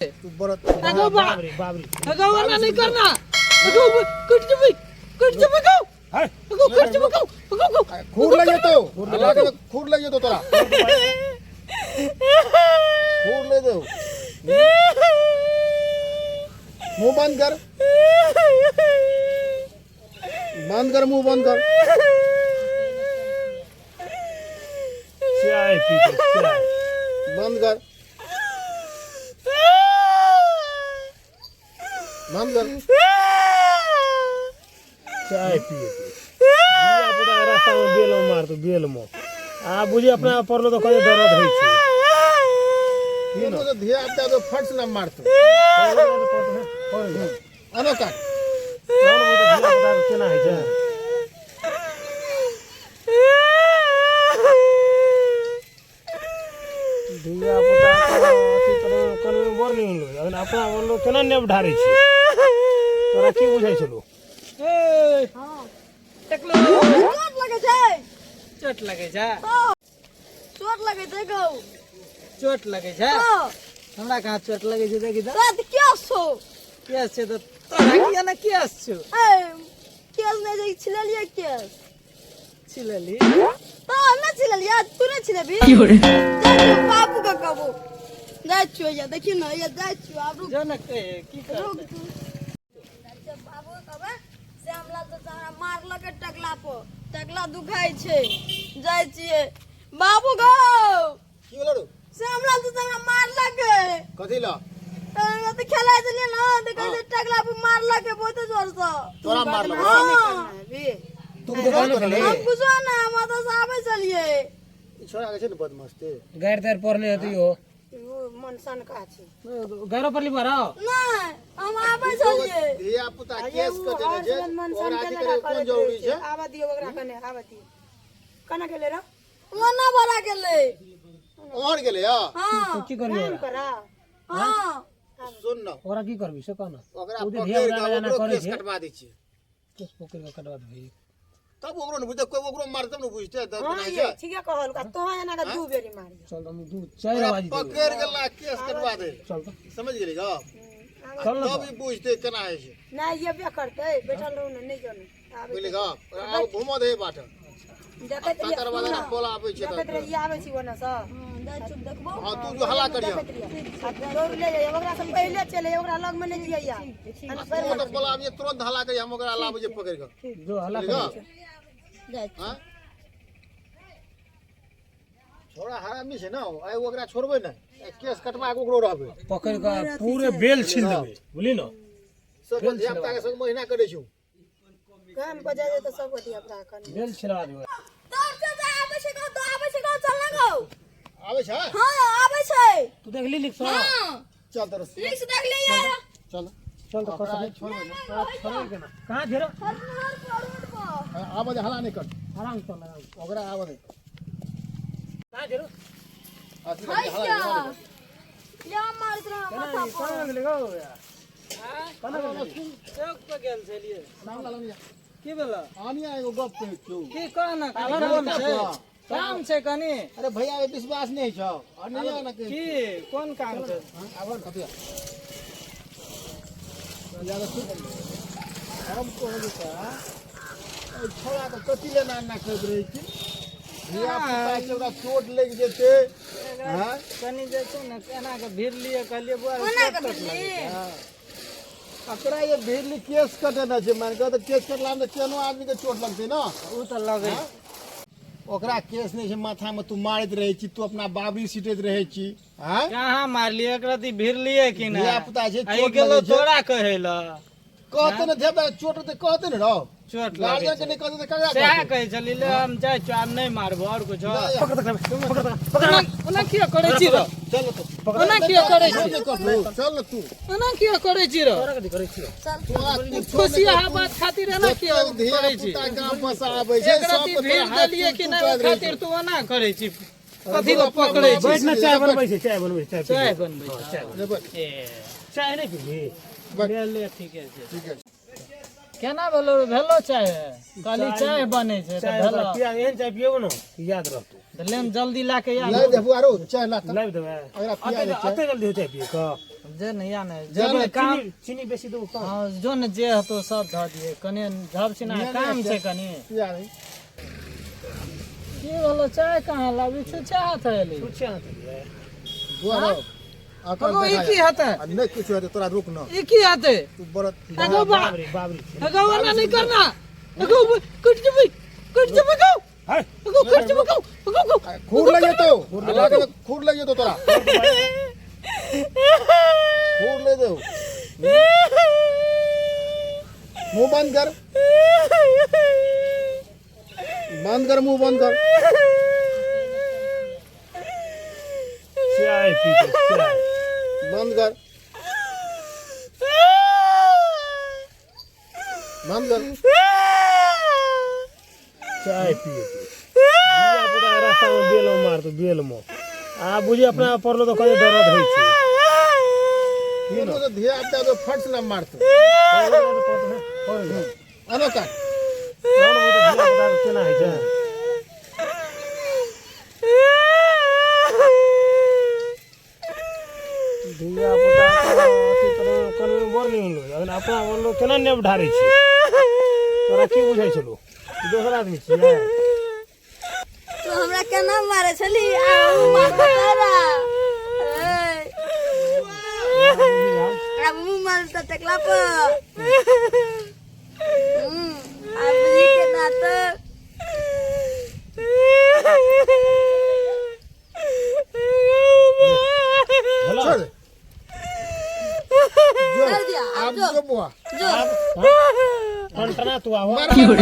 तू बड़ अगो बा बाबरी बाबरी अगो ओना नहीं करना। अगो कट जेबै, कट जेबै गौ। है अगो कट जेबै गौ, अगो गौ। खूर लग जेतौ, अल्लाह के खूर लग जेतौ तोरा, खूर ले दो। मुंह बंद कर, बंद कर, मुंह बंद कर। चाय पी के चाय बंद कर, बंद कर। चाय पिए के धिया पुता के रास्ता में बेल में मारतो, बेल में आ बुझी अपना पड़लो तो कते दर्द होइ छै। की न तो धिया पुता तो फट से ना मारतो। अनो काट। धिया पुता के केना होइ छै? धिया पुता अथी करे कनवे बड़ नीक लोग, अखन अपना बोललो केना नेब ढारै छै, तोरा की बुझाइ छलो? ए हां टकलो, चोट लगे छै। चोट लगे छै? हां, चोट लगे छै गौ। चोट लगे छै? हां। हमरा कहाँ चोट लगे छै? देखी तऽ। तोरा तऽ केस छौ। केस छै तऽ तोरा किया ने केस छौ? ए केस नहि छै, छिललियै केस। छिलली तऽ हमे छिललियै, तू नहि छिलेबी? जाइ छियौ बाबू के कहबो। जाइ छियौ, या देखी ने, या जाइ छियौ आब। रुक जो ने, कहे की रुक करतै? तू जाइ छियौ बाबू के कहबै, श्यामलाल तऽ हमरा मारलकै टकला पर, टकला दुखाइ छै। जाइ छियै बाबू गौ। की भेलो रो? श्यामलाल तऽ हमरा मारलकै। कथी ला? तऽ खेलाइ छलियै ने तऽ कहै छै टकला पर मारलकै बहुते जोरसँ। तोरा मारलक? हँ। तू दुकान पर हम कुछो ना, हम ओतऽ से आबै छलियै। ई छोड़ा के छै ने बदमस्ती। गारि तारि पड़ले हेतै यो? मन सनका छै। गारो पड़ली बड़ा? नहि, हम आबै छलियै। धिया पुता केस कटेने छै, मन ओकरा सनके अथी लगा करे के कोन करैत जरूरी रहै छै। छै? आबऽ दियौ ओकरा कने, आबऽ दियौ। कना गेलै रह? ओना बड़ा गेलै। ओहर गेलै हँ? हँ। तू की करबी काम ओकरा? करा। हँ। सुन न। ओकरा की करबी से कह न। ओकरा ओ जे पकड़ि धिया के पुता एना ओकरो करै केस छै। कटवा दै छियै। केस पकड़ि कऽ कटवा देबही? तब ओकरो ने बुझतै, कोइ ओकरो मारतै तब ने बुझतै दर्द हँ केना ये छै। ठीके कहल तोह, एना के दू बेरी मारियो। चल तऽ हम दू चारि ओकरा बाजी देबै। पकड़ि के ला केस कटवा दे। चल तऽ। समझ गेली गप? चल न। तब ई बुझतै केना होइ छै। नहि एबे करतै, बैठल रहू ने, नहि जानु आबै। बुझली गप? ओकरा आब घुमऽ दे बाट। देखैत रहियै। तकर बाद एना बोलाबै छै। देखैत रहियै, आबै छी ओने सँ। हँ, जाइ छियौ, देखबौ। हँ, तू जो हल्ला करियह। देखैत रहियै आ दौड़ ले जइयै, ओकरा से पहिले चलि अइयै, ओकरा लगमे नहि जइयै। तू ओतऽ बोलाबियै, तुरंत हल्ला करियह, हम ओकरा लाबै छियै पकड़ि कऽ। जो हल्ला बुझली कर। गप? जाइ छियौ। हँ, छोड़ा हरामी छै ने, आइ ओकरा छोड़बै ने, केस कटवा के ओकरो रहबै। पकड़ि कऽ पूरे बेल छील देबै, बुझली ने? सब धिया पुता के संग महीना करै छौ। गाम पर जाइ तऽ सब धिया पुता कने बेल छिलवा देबै। दौड़ चल जा, आबै छै गौ, दौड़ आबै छै गौ, चल ना गौ। आबै छै? हँ, आबै छै। तू देखली लिख? हँ। चल तर। लिख देख ले यार। चल। चल तऽ। ओकरा आइ छोड़बै ने। छोड़बै केना? कहाँ घेरो? हर पर, रोड पर। आबऽ दे, हल्ला नहि कर। आराम से चल, आराम से। ओकरा आबऽ दे। कहाँ घेरो? अथी कर, हल्ला हल्ला नहि कर। या मारैत रह माथा पर। कहाँ गेलै गौ यार? कहाँ गेलै? चौक पर गेल छलियै। नाम ला लिया। की भेलो? आनिया, एगो गप कहै छियौ। की कह न, काम छै, काम छै कनी। अरे भैया, ये विश्वास नहीं छौ, अनिया ने कहै। की कोन काम छै? आबऽ ने, कथी ज्यादा सुन। हम कहलियै तऽ एहि छोड़ाके कथी लेना एना करैत रहै छी? धिया पुता छै, ओकरा चोट लागि जेतै। हँ, कनी जे छै ने एना के भिड़लियै, कहलियै बौआ रे, ओना चोट के तोट भिड़ली? लगै छै। एकरा ये भिड़ली, केस कटेने छै, मानि कऽ तऽ केस कटलामे तऽ केहनो आदमीके चोट लगतै ने। ओ तऽ लगै छै। ओकरा केस नहि छै माथामे, तू मारैत रहै छी, तू अपना बाबरी सीटैत रहै छी। आँय, कहाँ मारलियै? एकरा ती भिड़लियै कि नहि? धिया पुता छै, आ ई चोट गेलो लगै छै। तोरा कहै लए। कहते ने धिया पुता चोट होतै, कहते ने रौ। चोट लगै गार्जियन के छै नहि कहते तऽ ककरा सएह कहतै? कहै छली ले, हम जाइ छियौ, आब नहि मारबो आओर कुछो। पकड़ पकड़ पकड़ पकड़। ओना किया करै छी रौ? चल तू। ओना किया करै छी? नहि करतौ, चल ने तू। ओना किया करै छी रौ? तोरा कथी करै छियौ? तोरा कुछो खुशी नहि। अहाँ बात खातिर एना किया जतेक धिया करै छी? पुता गाम पर से आबै छै, एकरा सब ती भीड़ देलियै कि नहि, ओहि खातिर तू ओना करै छी? कथी लए पकड़ै छी? बैठ ने, चाय बनबै छै, चाय बनबै छै, चाय चाय पी। बनबै छै? चाय बनबै। ए चाय नहि पीबही? ले ले, ठीके छै। ठीक है। केना भेलो भेलो चाय? कहली चाय बनै छै तऽ चाय भेलो। पिया, एहन चाय पियबो ने याद रहतौ। तऽ लेन, जल्दी लए के आ। लाई देबू आरो चाय ला तऽ। लाबि देबै। ओकरा पिया दे चाय। अते जल्दी हो चाय पिए कऽ? जे ने या ने जा जेबै ने, काम। चीनी चीनी बेसी देबो कम? हाँ, जो ने जे हेतौ सब धऽ दियै, कनि झपसिना काम छै कनि। पिया रही। की भेलो, चाय कहाँ लाबी छुच्छा हाथ एली? छुच्छे हाथ एलियै। बुआ रौ अकर। अगो, ई की हेतै? आ नहि किछु हेतै तोरा, रुक न। ई की हेतै? तू बड़ अगो बा। बाबरी बाबरी छै। अगो, ओना नहि करना। अगो, कटि जेबै, कटि जेबै गौ। है। अगो, कटि जेबै गौ, अगो गौ। खूर लागि जेतौ, लागल खूर लागि जेतौ तोरा, खूर ले दो। मुंह बंद कर, बंद कर, मुंह बंद कर। चाय पीते चाय। बंद कर, बंद कर। चाय पिए धिया पुता के रास्ता में बेल में मारतो, बेल में आ बुझी अपना पड़लो तऽ कते दर्द होइ छै। तू तो धिया पुता तो फट से ना मारतो। आनो काट। धिया पुता के केना होइ छै? धिया पुता अथी करैमे कनबैमे बड़ नीक लगै छै। अपना लोक केना नेब ढारै छै, तोरा की बुझाइ छलौ? दोसर आदमी छियै। तू हमरा केना मारे छली, आ हम मारबो तोरा। ए, आब मुँह मारता टकला पर। आब ई केना तऽ छोड़ दे। जो। छोड़ दिया, आब आब जो। जो बुआ। जो। टनटना तू आवा। मार मार।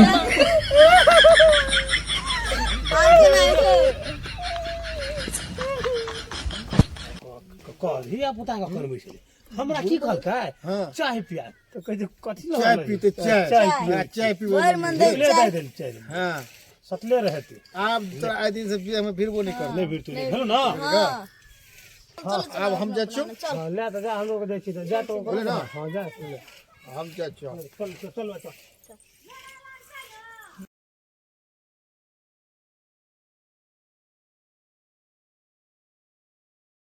आब केना हेतै? कह धिया पुता के करबै छलै, हमरा की कहलकै? हाँ। चाय पिया तऽ कहै छै कथी लऽ चाय लगलै? पीते चाय। चाय। चाय। पिए। हाँ, चाय पीबो। भरि मन दै ले चाय। दए देली चाय। हाँ। सतले रहते। आब तोरा आइ दिन से पिए में फिरबो नहीं कर। नहि बिरतु नहि भेलो ना। हाँ। आब हम जाइ छियौ। चल। हाँ, ले तऽ जा, हमरो के जाइ छी तऽ जा तो। बोले ना। हाँ, जा, ले। हम जाइ छियौ। चल चल चल, चल।